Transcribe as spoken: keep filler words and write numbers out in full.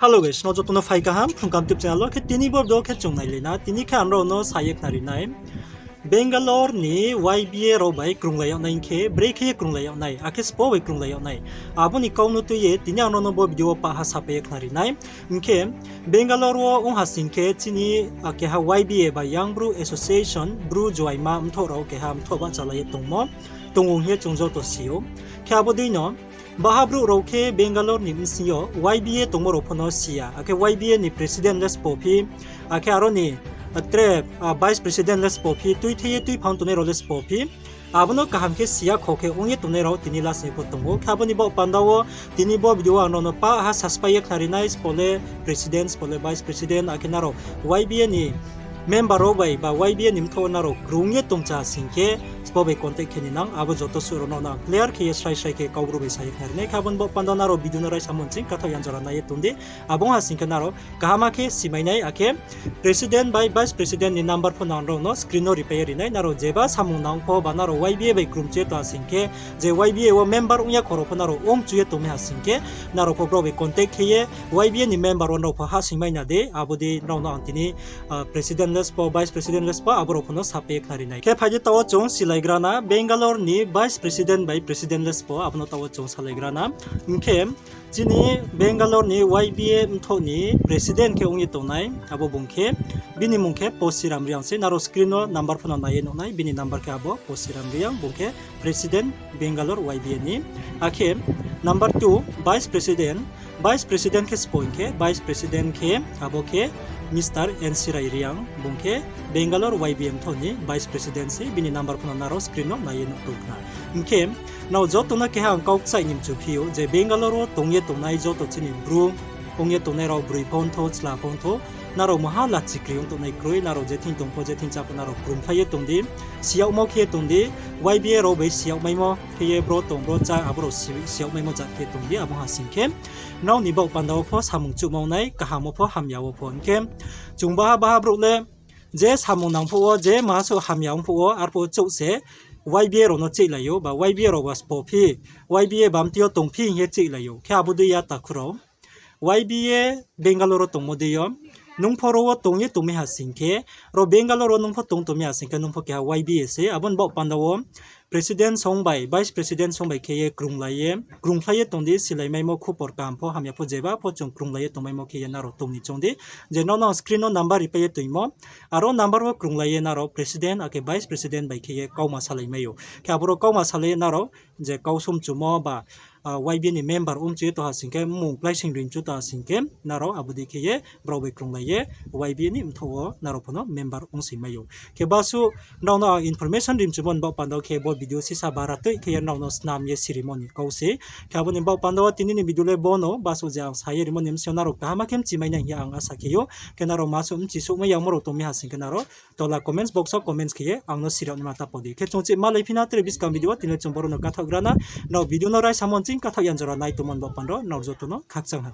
Hello guys, nrao joto no phai kaham Phrung Kaham YouTube channel wo. Khe tini bo video khe chung nailai na, tini khe ang nrao no sa ye khnari nai, Bangalore ni Y B A rao bai krunglai yag nai hing khe, brekhe ye krunglai yag nai, akhe sbo bai krunglai yag nai, abo ni kau no tui ye tini ang nrao no bo video wo pah ha sapai ye khnari nai. Hing khe Bangalore wo ong ha sing khe chini, a, keha Y B A ba Young Bru Association, Bru juaima mthoh rao keha mthoh bahchalai ye tongmo, tong ou hing ye chung joto si ou. Khe abo dei no, baha brouh rao khe Bangalore ni bsing yo Y B A tongmo rao pho no si ya, akhe Y B A ni president le sbo phi, akhe aro ni, a, tre, a, vice president le sbo phi, tuithei ye tuiphang tongnai rao le sbo phi, abo no kaham khe si ya kho khe ong ye tongnai rao tini lasing pho tong ou. Khe abo ni baoh panda wo tini bo video wo ang nrao no pah ha saspai ye khnari nai, sbo le president, sbo le vice president, akhe nrao Y B A ni member rao bai ba Y B A ni mthoh wo nrao krung ye tong cha sing khe, sbo bai contact khe ni nang, abo joto suh rao no nang clear khe ye srai srai khe Kaubru bai sa ye khnari nai. Khe abo ni baoh panda nrao video no raisamo nching kathaoh yan jora nai ye tong di. Abo ong ha sing khe nrao kaham khe simai nai, akhe president bai vice president ni number pho no ang nrao no screen no ripai ye ri nai. Nrao jeba samung nang pho ba nrao Y B A bai krung chu ye tong ha sing khe, je Y B A wo member ong ya kho rao pho nrao ong chu ye tongmai ha sing khe, nrao pho brao bai contact khe ye Y B A ni member wo nrao pho hahsoingmai na de, abo dei nrao no ang tini, a, president le sbo, vice president le sbo, abo rao pho no sapai ye khnari nai. Khe phai di, taoh wo chung silaigra na, Bangalore ni vice president bai president le sbo, abo no taoh wo chung salaigra na. Hing khe chini Bangalore ni Y B A mthoh ni president khe ong ye tongnai, abo bung khe, bini mung khe Posiram Reang se, nrao screen no number pho no nai ye nuh nai, bini number khe abo Posiram Reang, bung khe president Bangalore Y B A ni. Akhe number two, vice president, vice president khe sbo hing khe, vice president khe abo khe Mister N C Rai Reang, bung khe Bangalore Y B A mthoh ni vice president se, bini number pho no nrao screen no nai ye nuh tong khna. Hing khe nrao joto no keha ang kau kchaih ni mchu phi ou, je Bangalore wo tong ye tongnai joto chini Bru ong ye tongnai rao, broi pho ong thou, chla pho ong thou, nrao maha lachi kri ong tongnai kroi, nrao je thing tong pho, je thing chá pho, nrao krungphlai ye tong di, si yagmo khe ye tong di, Y B A rao bai si yagmaimo khe ye bro tong bro chá, abo rao si, si yagmaimo jat khe tong di, abo ha sing khe nrao ni baoh panda wo pho samung chuhma ong nai, kaham wo pho, hamya wo pho. Hing khe chung baha baha brouh le je samung nang phuh wo, je maha suh hamya ong phuh wo, arphuh wo chouh se Y B A rao no cheihlai ou, ba Y B A rao ba sbo phi, Y B A bamtui yo tong phi hing ye cheihlai ou. Khe abo dei ya takhu rao, Y B A Bangalore wo tongmo dei yo, nung pho ro wo tong ye tongmai ha sing khe, ro Bangalore wo nung pho tong tongmai ha sing khe, nung pho keha Y B A se, abo ni baoh panda wo president song bai, vice president song bai khe ye krunglai ye, krungphlai ye tong di, silaimaimo khupor kaham pho, hamya pho, jeba pho chung krunglai ye tongmaimo khe ye nrao tong ni choung di. Je nrao no ang screen no number ripai ye toimo, aro number wo krunglai ye nrao president akhe vice president bai khe ye kauma salai mai ou. Khe aboro kauma salai ye nrao je kau sumchumo ba, a, Y B A ni member ongchu ye tong ha sing khe, mmung kláising rimchu tong ha sing khe, nrao abo dei khe ye brao bai krunglai ye Y B A ni mthoh wo nrao pho no member ongsing mai ou. Khe basuh nrao no ang information rimchumo ni baoh panda wo khe bo video sisa bara tui khe ye nrao no snam ye sirimo ni kau se. Khe abo ni baoh panda wo tini ni video le bo no, basuh je ang sa ye rimo ni bsing yo nrao kaham khe mchimai nai hing ye ang asa khe ou. Khe nrao masuh mchisouhmai yamo rao tongmai ha sing khe nrao tola comments box wo comments khe ye ang no siri yag naima ta pho di. Khe chung chih malai phi na tre buskang video wo, tini le chung boro no kathaoh gra na. Nrao video no raisamo nching kathaoh yan jora nai tongmo ni baoh panda wo nrao joto no khakchang ha.